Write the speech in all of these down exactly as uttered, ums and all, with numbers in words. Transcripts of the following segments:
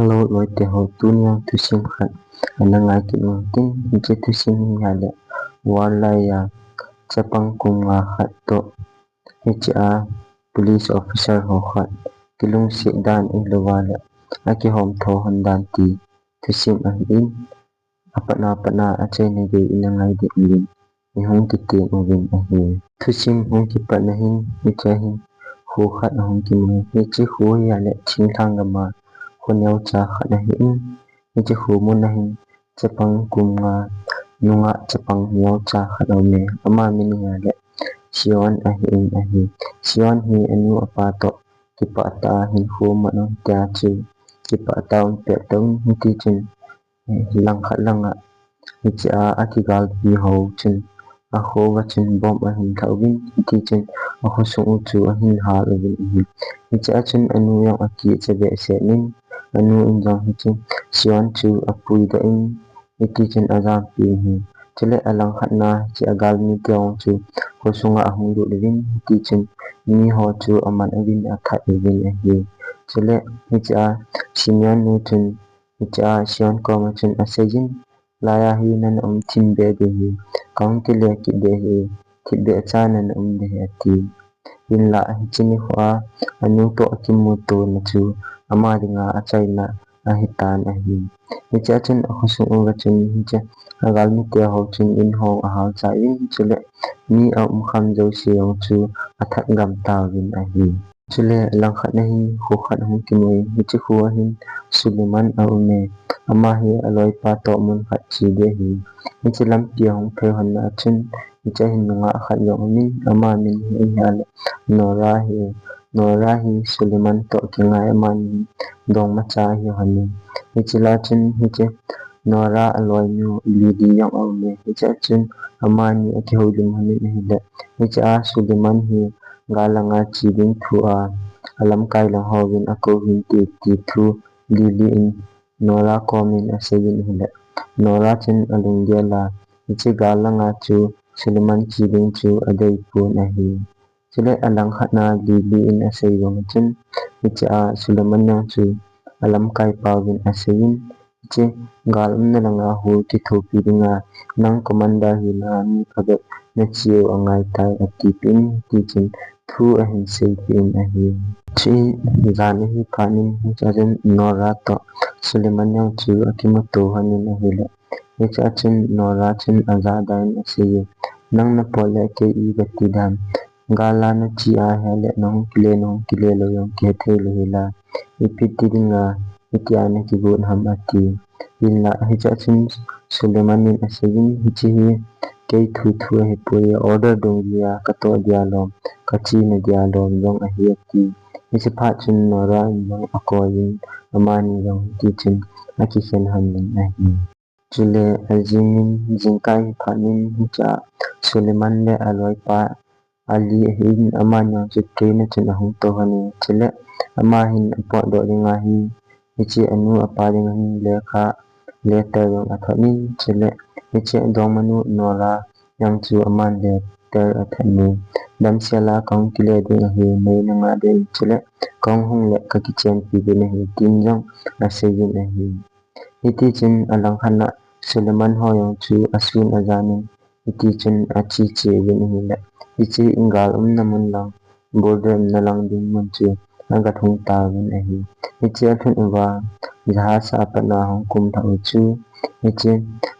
Hello, loite ho, tunia thusim khat ana ngai kit u hitin, hiche thusim hi ahile, Warlai a chapang kum nga khat toh, hiche a police officer ho khat kilungset dan ahilouva le akihom tho hon dan ti thusim ahin, apatna patna achaina gei ina ngai ding uvin, ihung kiti uvin ahi. Thusim hung kipatna hin, hiche hin kho khat ahung kimu. Hiche kho hi ahile thinglhang gam a kho neocha khat ahin, hiche kho mun a hin chapang kum nga nungah chapang neocha khat aume. Ama min hi ahile Sion ahin ahi. Sion hi anu apa toh kipah tah a hinkho man u tia chu kipah tah a um pet tah in, hiti chun langkhat langa hiche a akigalpi ho chun akho uva chun bomb ahin lha uvin, hiti chun akho sung u chu ahin hal uvin ahi. Hiche a chun anu jong akicha behseh in, anu in jong hiche Sion chu apui doh in, hiti chun ajampi ahi. Chule alangkhat na hiche agalmi te jong chu kho sunga ahung lut uvin, hiti chun miho chu aman uvin athat uvin ahi. Chule hiche a Simeon nu chun hiche a Sion koma chun aseiyin, laiya hi nana um thim be ding ahi, kahung kile kit ding ahi, thipbeh cha nana um ding ahi ati. Hinlah hiche nikho a anu toh akimutona chu ama dinga achaina ahitan ahi. Hiche a chun akho sung uva chun hiche agalmi te ho chun in ho ahal cha in, chule mi aum kham jouse jong chu athat gam tauvin ahi. Chule langkhat na hin kho khat ahung kimu in, hiche kho a hin Suleiman aume. Ama hi aloipa toh mun khat che ding ahi. Hiche lampi ahung phei hon na a chun hiche a hin nungah khat jong aumin, ama min hi ahile Nora ahi. Nora hi Suleiman toh kingai amani dongma cha ahi hon in. Hiche lai chun hiche Nora aloinu Lily jong aume. Hiche a chun amani akihoulim hon in ahile, hiche a Suleiman hi gal langa che ding thu a alamkai lang hovin akou hinte ti thu Lily in Nora komin aseiyin ahile, Nora chun alunggel a hiche gal langa chu Suleiman che ding chu adeipon ahi. Chule alangkhat na Lily in asei bang chun hiche a Suleiman jong chu alamkai pauvin aseiyin, hiche gal umna langa hou kithopi dinga nang commander hina mi phabep nache u angaitai atipeh in, hiti chun thu ahin seipeh in ahi. Chuin jan ahi phat in hiche a chun Nora toh Suleiman jong chu akimuto hon in ahile, hiche a chun Nora chun ajahda in aseiye, nang napot le kei iga ti dam, gal a nache a ahile nahung kile nahung kile lou jong kihethei lou hila, ipi ti dinga hitia nakigot ham ati. Hinlah hiche a chun Suleiman in aseiyin, hiche hi kei thuthu ahipoi, order dungjui a katoh dia lom, kachena dia lom jong ahi ati. Hiche phat chun Nora in jong akoiyin amani jong hiti chun akikhen hon in ahi. Chule ajingin jingkah ahi phat in hiche a Suleiman le aloipa Ali ahin, amani jong chu train a chun ahung tou hon in, chule ama hin apotdoh dinga hi hiche anu apa dinga hin lekha letter jong athot in, chule hiche adongmanu Nora jong chu aman letter athat in, damsel a kahung kile ding ahi, nei nanga ding, chule kahung hung le kakichenpi ding ahi tin jong aseiyin ahi. Hiti chun alangkhat na Suleiman ho jong chu asun ajan in, hiti chun ache che uvin ahile, hiche gal umna mun lang, border umna lang ding mun chu aga lhung tauvin ahi. Hiche alhun uva jahas a pat na ahung kumlhah u chu hiche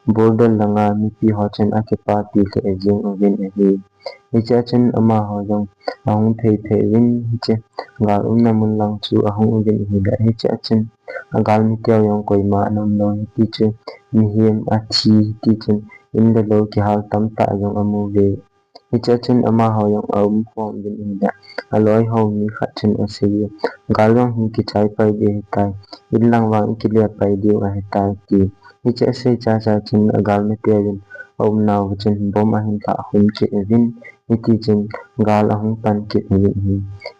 border langa mipi ho chun akipapi lheh jeng uvin ahi. Hiche a chun amaho jong ahung phei phei uvin, hiche gal umna mun lang chu ahung uvin ahile, hiche a chun agalmi teu jong koima ana umlou, hiti chun mihem athi, hiti chun in le lou kihal tamtah jong amu uve. Hiche a chun amaho jong aum khom uvin ahile, aloi ho mi khat chun aseiye, gal jong hi kichai pai ding ahitai, in lang vang ikile pai diu ahitai ati. Hiche asei chacha chun agalmi teuvin aumnauva chun bomb ahin lhah khum cheh uvin, hiti chun gal ahung pan kit uvin ahi.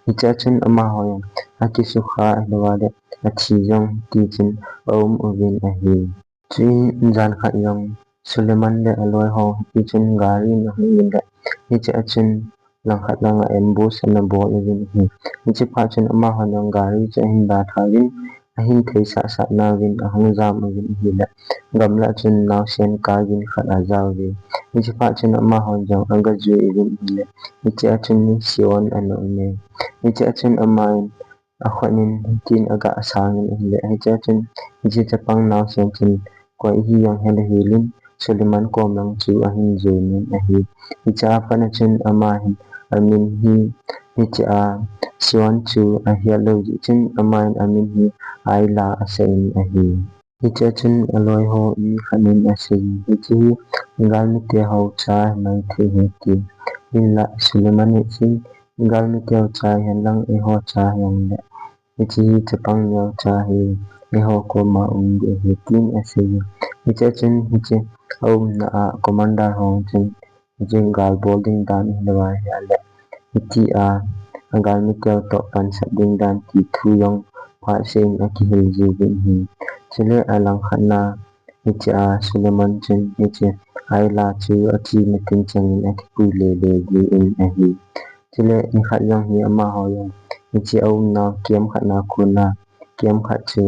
Hiche a chun amaho jong akisukha ahilouva le athi jong hiti chun aum uvin ahi. Chuin jan khat jong Suleiman le aloi ho hiti chun gari in ahung in le, hiche a chun langkhat langa ambush ana bol uvin ahi. Hiche phat chun amaho jong gari chu ahin dalha uvin, ahin theisah sah nauvin ahung jam uvin ahile, gamlah chun naosen kagin khat ajao uve. Hiche phat chun amahon jong aga jui uvin ahile, hichea chun Seon ana um e. Hichea chun aman akhut in hitin aga sangin ahile, hichea chun hiche chapang naosen chun koi ahi jong hel ahilin, Suleiman kom lang chu ahin jui in ahi. Hichea pat a chun ama hin amin hi, hichea Seon chu ahet lou jeh chun ama hin amin hi Ayla asah in ahi. Hichea chun aloi ho mi khat in asei, hiche hi galmite ho cha himai thei ahi ti. Hinlah Suleiman hiche hi galmite ho cha hihen lang eiho cha hijongle, hiche hi chapang neo cha hi eiho koma um ding ahi tin asei. Hichea chun hiche aumna a commander ho chun hiche gal bol ding dan ahilou ahile, hitia galmite ho toh pansat ding dan ti thu jong phat seh in akihil jiuvin ahi. Chule alangkhat na hichea Suleiman chun hiche Ayla chu achena tin chengin akipui lele jin ahi. Chule nikhat jong hi amaho jong hiche aumna camp khat na kona camp khat chu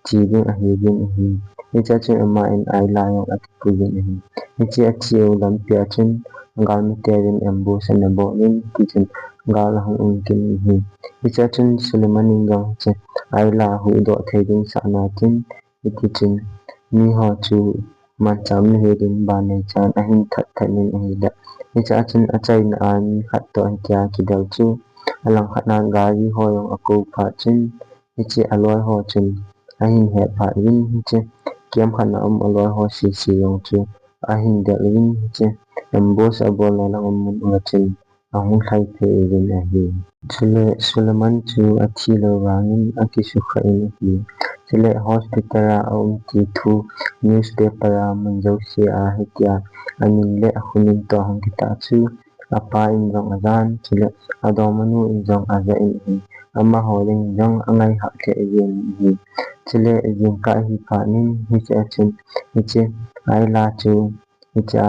che ding ahiuvin ahi. Hichea chun aman Ayla jong akipui in ahi. Hiche ache u lampi a chun galmite uvin ambush ana bol in, hiti chun gal ahung um kit in ahi. Hichea chun Suleiman in jong hiche Ayla huhdoh thei ding sahna chun, hiti chun miho chu manchah um nahi ding banei chan ahin that that in ahile, hichea chun achaina a mi khat toh hitia kidel chu, alangkhat na gari ho jong akou phat chun, hiche aloi ho chun ahin het phat uvin, hiche camp khat na um aloi ho sese jong chu ahin del uvin, hiche ambush abol na lang amun uva chun ahung lhai phei uvin ahi. Chule Suleiman chu athi lou vangin akisukha in ahi. Chule hospital a aum ti thu newspaper a mun jouse a hitia amin le akhut in toh ahung kitah chu apa in jong ajan, chule adongmanu in jong aja in ahi. Amaho ding jong angai hah lheh jeng in ahi. Chule jingkah ahi phat in hichea chun hiche Ayla chu hichea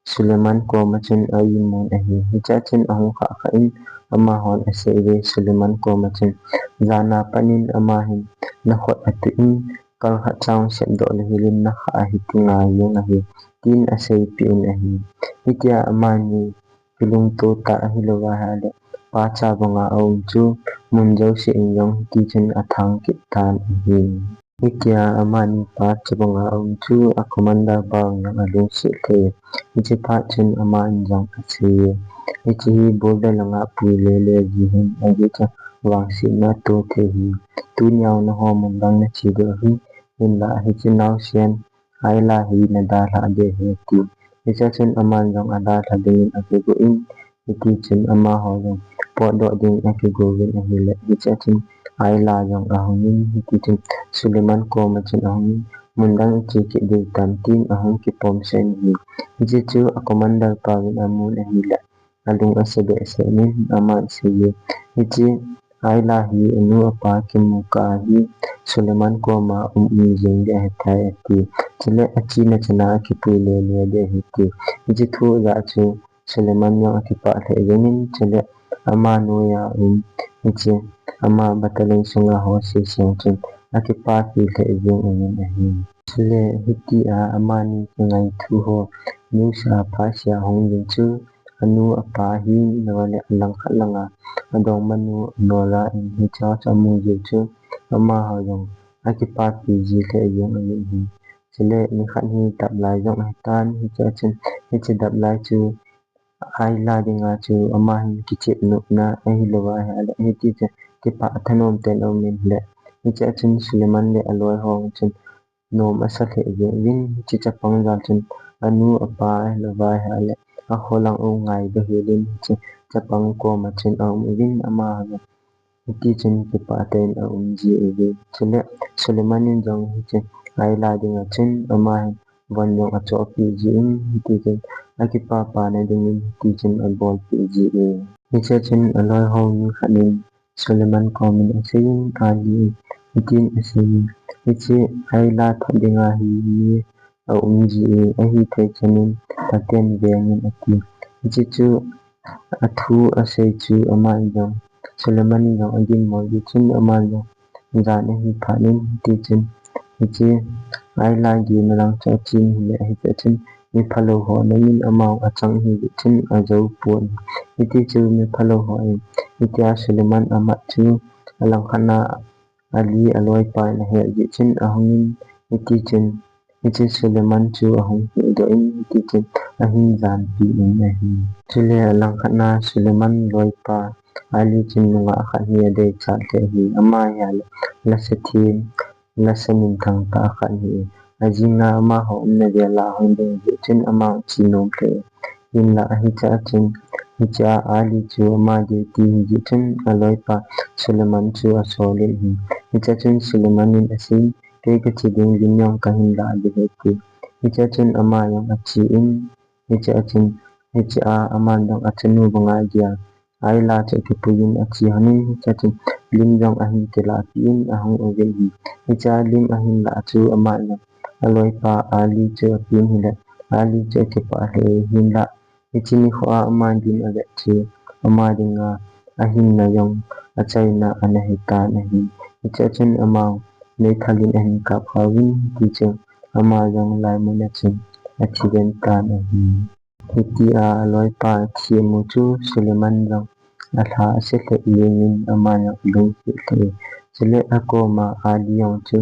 Suleiman koma chun a-imun ahi. Hichea chun ahung khah khah in amahon asei uve Suleiman koma chun, jan a pat in ama hin nakhut atuh in, kal khat cha hung sepdoh le hel in nakhah a hiti ngai jeng ahi, tin aseipeh in ahi. Hitia amani kilungto tah ahilou ahile, pa chabang a aum chu mun jouse in jong hiti chun athang kit tan ahi. Hitia amani pa chabang a aum chu a commander pa jong alungset lheh e. Hiche phat chun aman jong asei e, hiche hi border langa pui lele ji hin, ajeh chu vangsetna ato thei ahi. Tunia nangho mun dang nache diu ahi, hinlah hiche naosen Ayla hi nadalhah ding ahi ati. Hichea chun aman jong adalha dingin akigo in, hiti chun amaho jong potdoh dingin akigo uvin ahile, hichea chun Ayla jong ahung in, hiti chun Suleiman koma chun ahung in, mun dang iche kit diu tam tin ahung kipom sah in ahi. Hiche chu a commander pa vin amun ahile, alung asa behseh in aman asei e, hiche Ayla hi anu apa kimu kah a hi Suleiman koma um um jing ding ahitai ati. Chule achena chana akipui lele ding ahi ati. Hiche thu ajah chu Suleiman jong akipah lheh jeng in, chule ama noiya um hiche ama battalion sunga ho sese jong chun akipapi lheh jeng uvin ahi. Chule hitia amani kingaithu ho news a phatseh a hung ding chu anu apa ahi, ahilou le alangkhat langa adongmanu Nora in hichea chu amu jeh chun amaho jong akipapi ji lheh jeng uvin ahi. Chule nikhat hi daplai jong ahitan, hichea chun hiche daplai chu Ayla dinga chu ama hin kichep nopna ahilou ahile, hiti chun kipah thanom ten aum in ahile, hichea chun Suleiman le aloi ho chun nom asa lheh jeng uvin, hiche chapang jal chun anu apa ahilou ahile akholang u ngaidoh hel in hiche chapang koma chun aum uvin, amaho hiti chun kipah tah in aum ji uve. Chule Suleiman in jong hiche Ayla dinga chun ama hin von jong achohpeh ji in, hiti chun akipapana dingin hiti chun abolpeh ji e. Hichea chun aloi ho mi khat in Suleiman komin asei in, Ali in hitin asei e, hiche Ayla that dinga hi mi aum ji e, ahithei chan in thaten veng in ati. Hiche chu athu asei chu aman jong, Suleiman in jong aginmo jeh chun aman jong jan ahi phat in, hiti chun, hiche Ayla gena lang chu achen ahile, hiche chun mi phalou ho ana in, amau achang ahi jeh chun ajou pon. Hiti chun mi phalou ho in, hitia Suleiman amat chu alangkhat na Ali aloipa in ahet jeh chun ahung in, hiti chun, hiche Suleiman chu ahung hihdoh in, hiti chun ahin janpi in ahi. Chule alangkhat na Suleiman loipa Ali chun nungah khat hi adeichat lheh ahi. Ama hi ahile lasa them, lasa minthang tah khat ahi. Ajing a amaho umna vel a ahung ding jeh chun ama ache nom lheh e. Hinlah hiche a chun, hiche a Ali chu ama duty ahi jeh chun aloipa Suleiman chu asol in ahi. Hiche a chun Suleiman in asei, kei kache ding lim jong kahin lah ding ahi, ati. Hiche a chun ama jong ache in, hiche a chun, hiche a aman jong achanu banga agel Ayla chu akipui in ache lhon in, hiche a chun lim jong ahin kilah peh in ahung uvin ahi. Hiche a lim ahin lah chu ama jong aloipa Ali chu apen ahile, Ali chu akipah lheh e. Hinlah hiche nikho a ama gin avet chu ama dinga ahinna jong achaina ana hitan ahi. Hiche a chun ama meithal in ahin kap kha uvin, hiti chun ama jong laimun a chun athi den tan ahi. Hitia aloipa athi amu chu Suleiman jong alha ase lheh jeng in ama jong alungset lheh e. Chule akoma Ali jong chu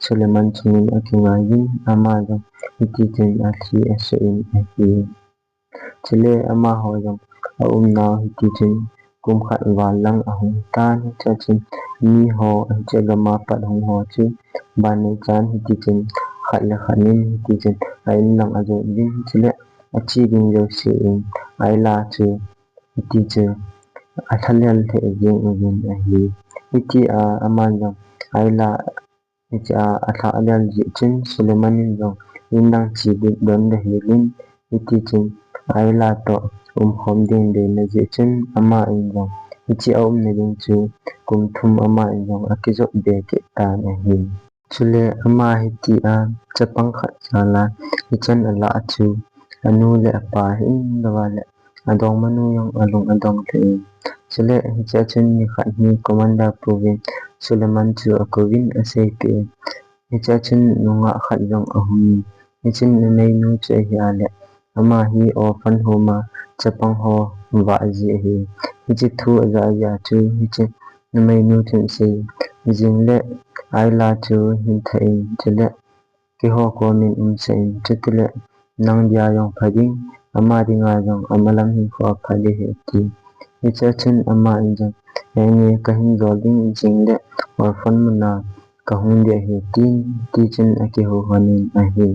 Suleiman chungin akingai in ama jong hiti chun alhi ase in ahi. Chule amaho jong aumnau hiti chun kum khat val lang ahung tan, hiche a chun miho hiche gam a pat hung ho chu banei chan hiti chun khat le khat in hiti chun a in lang ajot uvin, chule ache ding jouse in Ayla chu hiti chu alhalel lheh jeng uvin ahi. Hitia aman jong Ayla hiche a alhalel jeh chun Suleiman in jong in lang che ding don le hel in, hiti chun Ayla toh umkhom ding deina jeh chun ama in jong hiche a umna ding chu kum thum ama in jong akijop be kit tan ahi. Chule ama hitia chapang khat jal a hichan alah chu anu le apa ahin, lou a le adongmanu jong alung adong lheh e. Chule hiche a chun nikhat hi commander pu vin Suleiman chu akouvin aseipeh e. Hiche a chun nungah khat jong ahung in, hiche numeinu chu ahi a le ama hi orphan home a chapang ho vah ji ahi. Hiche thu ajah jeh a chu hiche numeinu chun asei, jing le Ayla chu hin thah in, chule keiho komin umsah in, chutile nang dia jong pha ding, ama dinga jong amalam hinkho apha ding ahi, ati. Hiche a chun ama in jong, henge kahin jol ding, jing le orphan mun a kahung ding ahi, tin, hiti chun akihou lhon in ahi.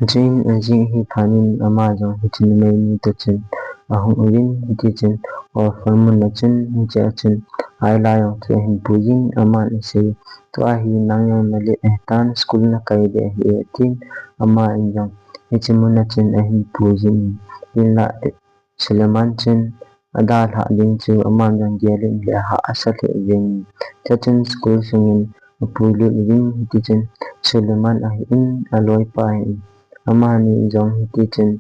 Jing, ajing ahi phat in ama jong hiche numeinu toh chun ahung uvin, hiti chun orphan mun a chun, hiche a chun Ayla jong chu ahin pui in, aman asei, tua hi nang jong nalet ahitan, school nakai ding ahi e, tin, ama in jong hiche mun a chun ahin pui jin, hinlah Suleiman chun adalhah ding chu aman jong gel in le ahahsa lheh jeng in, hiche a chun school sungin apuilut uvin, hiti chun Suleiman ahin aloipa ahin, amani jong hiti chun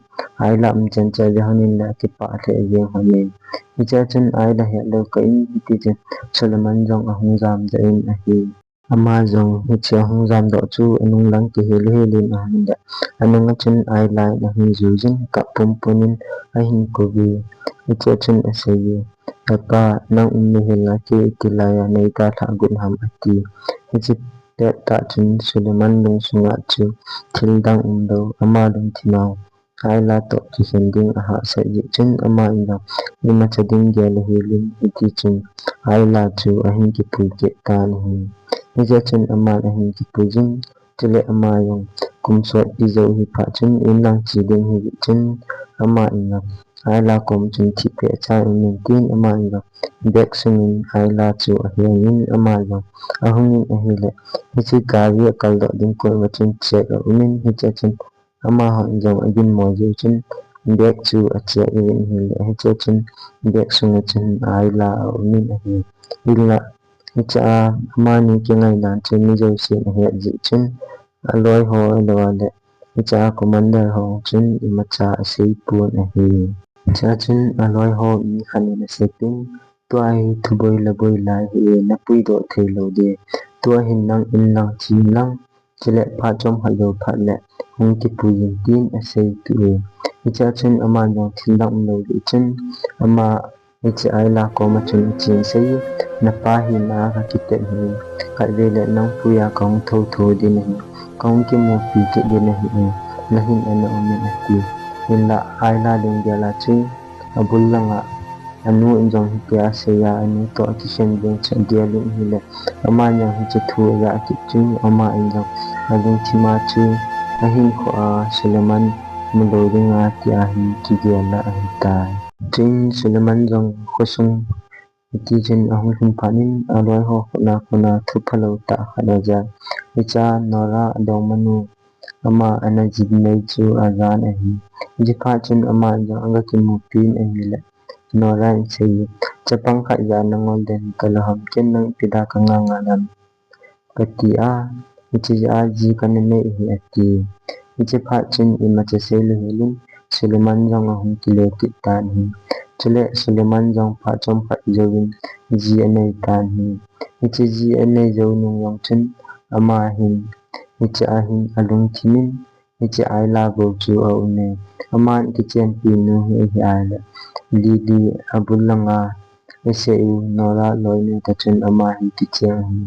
Ayla umchan chu aja lhon in le akipah lheh jeng lhon in, hiche a chun Ayla hetlou kah in, hiti chun Suleiman jong ahung jamdoh in ahi. Ama jong hiche ahung jamdoh chu anung lang kihil hel in ahung in le, anung a chun Ayla in ahin jui jin, kap pumpum in ahin kou e. Hiche a chun asei e, hepa, nang umna hel a kei iti laiya nei dalhah got ham, ati. Hiche pettah chun Suleiman lungsunga chu thil dang umlou, ama lungthim a Ayla toh kikhen ding ahahsat jeh chun ama in jong imacha ding gel ahel in, hiti chun Ayla chu ahin kipui kit tan ahi. Hijeh chun aman ahin kipui jin, chule ama jong kum sotpi jou ahi phat chun in lang che ding ahi jeh chun ama in jong Ayla kom chun thipbeh cha in um in tin, ama in jong bag sungin Ayla chu aheng in ama jong ahung in ahile, hiche gari akaldoh ding kol uva chun check aum in, hiche a chun amaho in jong aginmo jeh chun bag chu acheck uvin ahile, hiche a chun bag sunga chun Ayla aum in ahi. Hinlah hiche a amani kingai dan chu mi jousen ahet jeh chun aloi ho ahilouleh hiche a commander ho chun imacha asei pon ahi. Hiche a chun aloi ho mi khat in asei in, tua hi thuboi laboi lai ahi e, napuidoh thei lou ding, tua hin nang in lang thi in lang, chule phat chomkhat jou phat le hung kipui in tin asei peh e. Hichea chun aman jong thil dang umlou jeh chun, ama hiche Ayla koma chun achen asei e, napa hi na a kakitep hi, khatvei le nang pui a kahung thotho ding ahi, kahung kimupi kit ding ahi e, nahin ana um in ati. Hinla Ayla lunggel a chu abul langa anu in jong hitia asei a, anu toh akikhen jeng chu agel in ahile, aman jong hiche thu aja kit chun, ama in jong alungthim a chu ahinkho a Suleiman mulou dinga tia hi kigel a ahitai. Chuin Suleiman jong khosung hiti chun ahung lhun phat in, aloi ho khut a kona thu phalou tah khat aja. Hichea Nora adongmanu ama ana jin nei chu ajan ahi. Hiche phat chun ama jong aga kimupi in ahile, Nora in asei e, chapang khat ja nangol den kalou ham, ken nang ipi dia kangah ngah ham, kati a, hiche jeh a ji kana nei ahi ati. Hiche phat chun imacha seilou hel in Suleiman jong ahung kile kit tan ahi. Chule Suleiman jong phat chomkhat jouvin ji anei tan ahi. Hiche ji anei jou nung jong chun ama hin hichea hin alungthim in hiche Ayla bou chu aum e. Aman kichenpi nu hi ahi ahile, Lily abul langa asei u Nora loinu toh chun ama hi kichen ahi.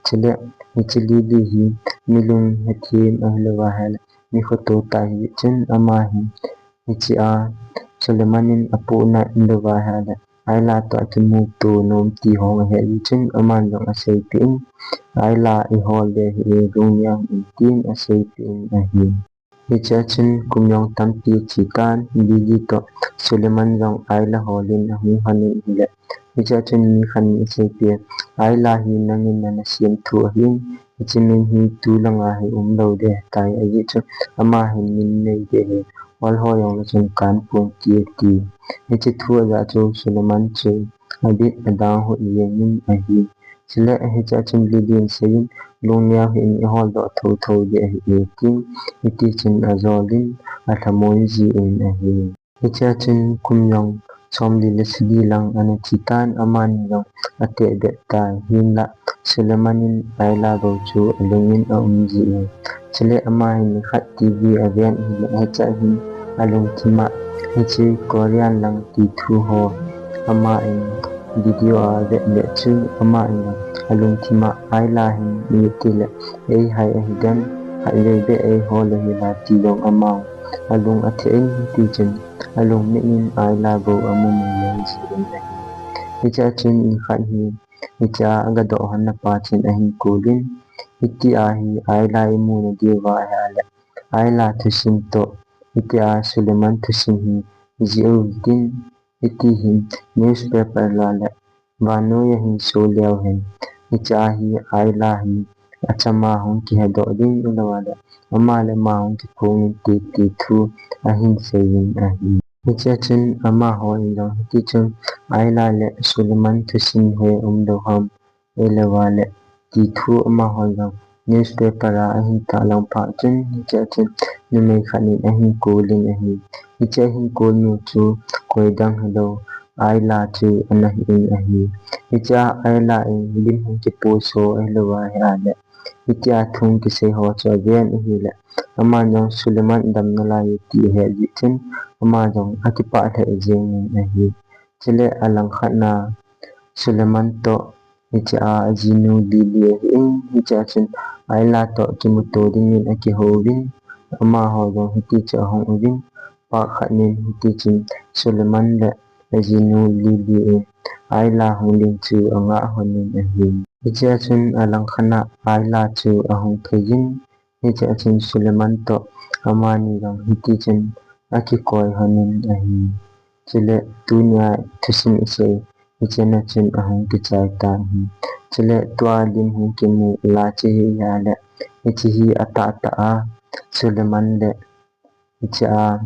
Chule hiche Lily hi mi lunghethem ahilou va ahile, mi khoto tah ahi chun ama hi hichea Suleiman in apohna in lou va ahile, Ayla toh akimuto nom ti ho ahe jeh chun aman jong aseipeh in, Ayla ihol ding ahi e, lungneo hih in tin aseipeh in ahi. Hichea chun kum jong tampi ache tan, Lily toh Suleiman jong Ayla hol in ahung lhon in ahile, hichea chun mi khat in aseipeh e, Ayla hi nangin nana semthu ahin, hiche min hi tulanga hi umlou ding ahitai, ajeh chu ama hin min nei ding ahi, hol ho jongle chun kanpon ti ati. Hiche thu aja chu Suleiman chu abit adang hoi jeng in ahi. Chule hichea chun Lily in asei in, lungneo hih in, iholdoh thotho ding ahi e tin, hiti chun ajol in alhamon jin ahi. Hichea chun kum jong somli le sagi lang ana che tan, amani jong ateh bep tai. Hinla Suleiman in Ayla bou chu alung in aum ji e. Chule ama hin nikhat TV aven ahile, hichea hin alungthim a hiche Korean lang ti thu ho ama in video avet le chu ama in alungthim a Ayla hin itile eihai ahidem, khatvei beh eihol ahila ti jong ama alung atheh in, hiti chun alungmit in Ayla bou amu jeng jin ahi. Hichea chun nikhat hi hichea aga doh lhon na pa chun ahin kou in, hitia hi Ayla imu nadiu va ahile, Ayla thusim toh hitia Suleiman thusim hi jih uvin tin, hiti hin newspaper la le vannoi a hin so leu hen, hichea hi Ayla hi achama hung kihedoh ding, ahilou le ama le ama hung kiphong in ti ti thu ahin sei in ahi. Hichea chun amaho in jong hiti chun Ayla le Suleiman thusim hi umlou ham, ahilou le ti thu amaho jong newspaper a ahin tahlang phat chun, hichea chun numei khat in ahin kou in ahi. Hiche ahin kou nu chu koidang hilou, Ayla chu ana hi in ahi. Hichea Ayla in lim hung kipost ho ahilou ahile, hitia thu kisei ho chu aven ahile, aman jong Suleiman damna lai ti ahe jeh chun, ama jong akipah lheh jeng in ahi. Chule alangkhat na Suleiman toh hichea ajinu Lily ahin, hichea chun Ayla toh kimuto dingin akihouvin, amaho jong hiti chun ahung uvin, phat khat in hiti chun Suleiman le ajinu Lily in Ayla hung ling chu angah lhon in ahi. Hichea chun alangkhat na Ayla chu ahung phei in, hichea chun Suleiman toh amani jong hiti chun akikoi lhon in ahi. Chule tunia thusim isei hichea chun ahung kichai tan ahi. Chule tua lim hung kimu la chu hi ahile, hiche hi atahtah a Suleiman le hichea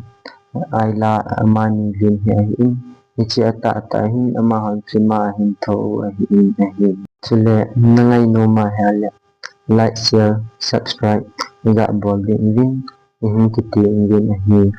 Ayla amani lim hi ahin, hiche atahtah hin amahon film a ahin tho u ahin ahi. Chule nangai nom ahile like, share, subscribe iga bol ding uvin, ihung kiti uvin ahi.